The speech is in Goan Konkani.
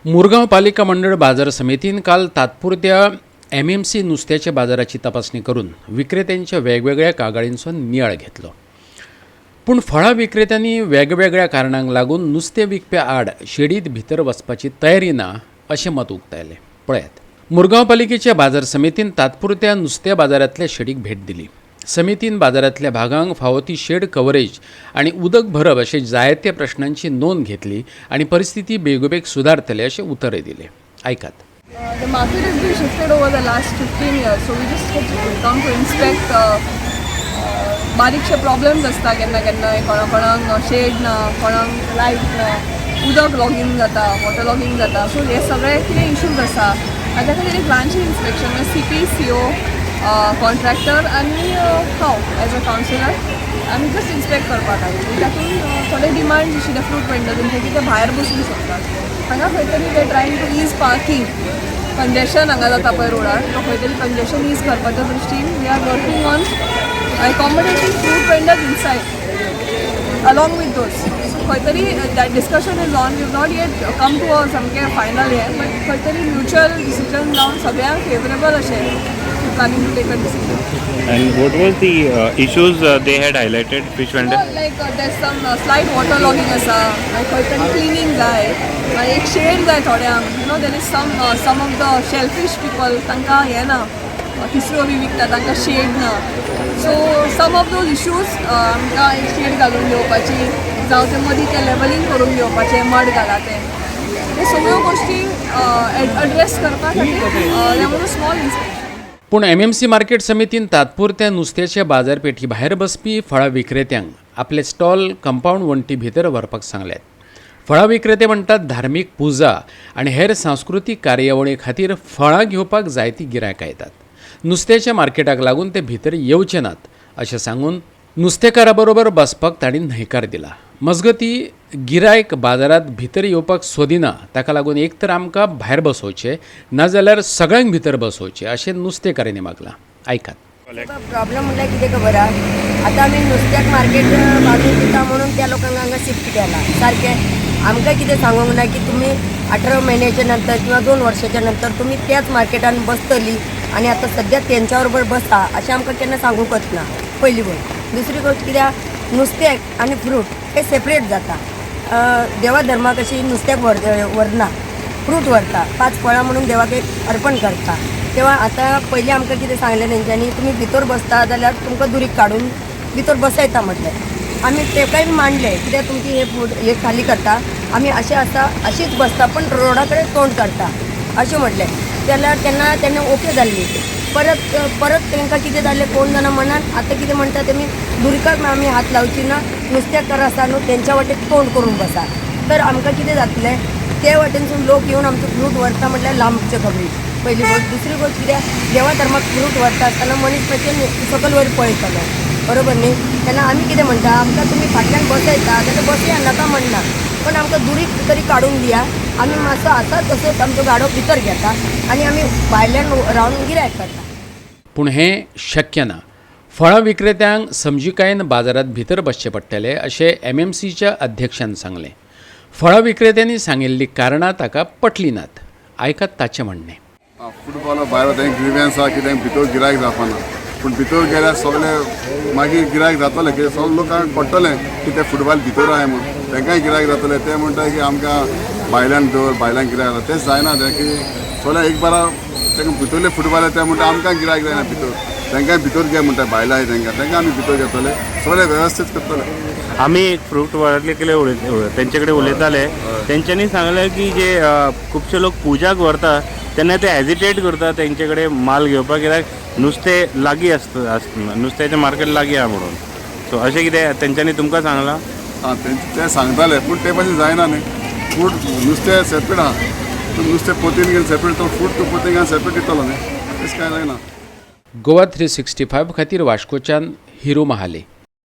मुरगांव पालिका मंडळ बाजार समितीन काल तात्पुरत्या एमएमसी नुस्त्याच्या बाजाराची तपासणी करून विक्रेत्यांच्या वेगवेगळ्या कागाळींचो नियाळ घेतलो. पूण फळां विक्रेत्यांनी वेगवेगळ्या कारणांक लागून नुस्तें विकप्या आड शेडीत भितर वचपाची तयारी ना अशें मत उक्तायलें. पळयात, मुरगांव पालिकेच्या बाजार समितीन तात्पुरत्या नुस्त्या बाजारांतल्या शेडीक भेट दिली. समितीन बाजारांतल्या भागांक फावो ती शेड कवरेज आनी उदक भरप अशे जायत्या प्रश्नांची नोंद घेतली आनी परिस्थिती बेगोबेग सुदारतले अशें उतरय दिलें. आयकात. The market has been shifted over the last 15 years, so we just come to inspect. बारीकशे प्रॉब्लेम्स आसता केन्ना केन्नाय, कोणा कोणाक शेड ना, कोणाक लायट ना, उदक लॉगींग जाता, वॉटर लॉगींग जाता. सो हे सगळे कितें इश्यूज आसा, ताच्या खातीर एक ल्हानशी इन्स्पेक्शन, सीपी, सीओ, कॉन्ट्रॅक्टर आनी हांव एज अ कावन्सिलर, आमी जस्ट इन्स्पेक्ट करपाक आयिल्ली. तातूंत थोडे डिमांड्स आशिल्ले फ्रूट वेंडर्सांचे की ते भायर बसूंक शकतात. हांगा खंय तरी they trying to ease parking congestion हांगा जाता पळय रोडार, तो खंय तरी कंजेशन is करपाच्या दृश्टीन we are working on accommodating fruit vendors inside along with those. So खंय तरी that discussion is on. We not yet come to a सामकें फायनल हें, बट खंय तरी म्युच्युअल डिसिजन जावन सगळ्यांक फेवरेबल अशें planning to take a decision. And what was the issues they had highlighted, fish vendor? Like there's some slight water logging आसा, मागीर खंय तरी क्लिनींग जाय, मागीर एक शेड जाय थोड्यांक. There is some of the shellfish people, तांकां हें ना, तिसऱ्यो बी विकता, तांकां शेड ना. So some of those issues आमकां एक शेड घालून घेवपाची, जावं ते मदीं तें लेवलिंग करून घेवपाचें, मड घाला तें, ते सगळ्यो गोश्टी एड्रेस करपा खातीर स्मॉल इन्स्पेक्शन. पूण एमएमसी मार्केट समितीन तात्पुरत्या नुस्त्याच्या बाजारपेठी भायर बसपी फळां विक्रेत्यांक आपले स्टॉल कंपाऊंड वण्टी भितर व्हरपाक सांगल्यात. फळां विक्रेते म्हणटात, धार्मीक पुजा आनी हेर सांस्कृतीक कार्यावळी खातीर फळां घेवपाक जायतीं गिरायकां येतात. नुस्त्याच्या मार्केटाक लागून ते भितर येवचे नात अशें सांगून नुस्तेकारा बरोबर बसपाक तांणी न्हयकार दिला. मजगती, गिरायक बाजारात भितर येवपाक सोदिना. ताका लागून एक तर आमकां भायर बसोवचें, नाजाल्यार सगळ्यांक भितर बसोवचें अशें नुस्तेकारांनी मागलां. आयकात. प्रॉब्लम म्हणल्यार कितें खबर आहा? आतां आमी नुस्त्याक मार्केट बांदून दिता म्हणून त्या लोकांक हांगा शिफ्ट केला. सारकें आमकां कितें सांगूंक ना की तुमी 18 म्हयन्याच्या नंतर किंवा 2 वर्साच्या नंतर तुमी त्याच मार्केटान बसतली आनी आतां सद्या तेंच्या बरोबर बसा, अशें आमकां केन्ना सांगूंकच ना, पयली गोश्ट. दुसरी गोश्ट कित्याक, नुस्त्याक आनी फ्रूट हे सेपरेट जाता. देवा धर्माक अशी नुस्त्याक व्हरना, फ्रूट व्हरता. पांच फळां म्हणून देवाक एक अर्पण करता. तेव्हा आतां पयलीं आमकां कितें सांगलें तेंच्यांनी, तुमी भितर बसता जाल्यार तुमकां दुरीग काडून भितर बसयता म्हटलें. आमी तेकाय मांडलें, कित्याक तुमची हे फूड हे खाली करता, आमी अशें आसा अशीच बसता, पण रोडा कडेन तोंड करता अशें म्हटलें. जाल्यार तेन्ना तेन्ना ओके जाल्ली. परत परत तांकां कितें जालें कोण जाणा मनान. आतां कितें म्हणटा तेमी, दुरकाक आमी हात लावची ना, नुस्त्याकार आसा न्हू तेंच्या वाटेक तोंड करून बसा. तर आमकां कितें जातलें? ते वाटेनसून लोक येवन आमचो फ्रूट व्हरता म्हटल्यार लांबचे खबरी, पहिली गोश्ट. दुसरी गोश्ट कित्याक, देवा धर्माक फ्रूट व्हरता आसतना मनीस मातशें सकयल वयर पळयतलो, बरोबर न्ही? तेन्ना आमी कितें म्हणटा, आमकां तुमी फाटल्यान बसयता जाल्यार बसया, नाका म्हणना, पण आमकां दुरीग तरी काडून दिया. आमी मातसो आसा तसोच आमचो गाडो भितर घेता आनी आमी भायल्यान रावन गिरायक करता. पूण हें शक्य ना. फळां विक्रेत्यांक समजिकायेन बाजारात भितर बसचें पडटलें अशें एमएमसीच्या अध्यक्षान सांगलें. फळां विक्रेत्यांनी सांगिल्लीं कारणां ताका पटलीं नात. आयकात ताचें म्हणणें. फुटबॉल भायर तें ग्रिव्यन्स आहा की तें भितर गिरायक जावपाना. पूण भितर गेल्यार सगळे मागीर गिरायक जातलें, कित्याक सगळे लोकांक कळटलें की ते फुटबॉल भितर आहाय म्हूण. तांकांय गिरायक जातलें. ते म्हणटा की आमकां भायल्यान दवर, भायल्यान गिरायक जाता. तें जायना तें की सगळे एक बारा तांकां भितरले फुटबॉल, ते म्हणटा आमकां गिरायक जायना भितर. तांकांय भितर घे म्हणटा. भायले आहाय तांकां, तांकां आमी भितर घेतले, सगळे वेवस्थीत करतले. आमी एक फ्रूट वाले कडेन तेंचे कडेन उलयताले. तेंच्यांनी सांगलें की जे खुबशे लोक पुजाक व्हरता तेन्ना ते हेजिटेट करता तेंचे कडेन माल घेवपाक, कित्याक नुस्तें लागीं आसता, नुस्त्याचें मार्केट लागीं आहा म्हणून. सो अशें कितें तेंच्यांनी तुमकां सांगलां? आं, ते सांगताले, पूण ते भाशेन जायना न्ही. फूड नुस्तें सेपरेट आहा. तूं नुस्तें पोतीन घेवन सेपरेट, तो फूड तूं पोतीन घेवन सेपरेट दितलो न्ही? तशें कांय जायना. गोवा 365 खातीर वास्कोच्यान हिरू महाले.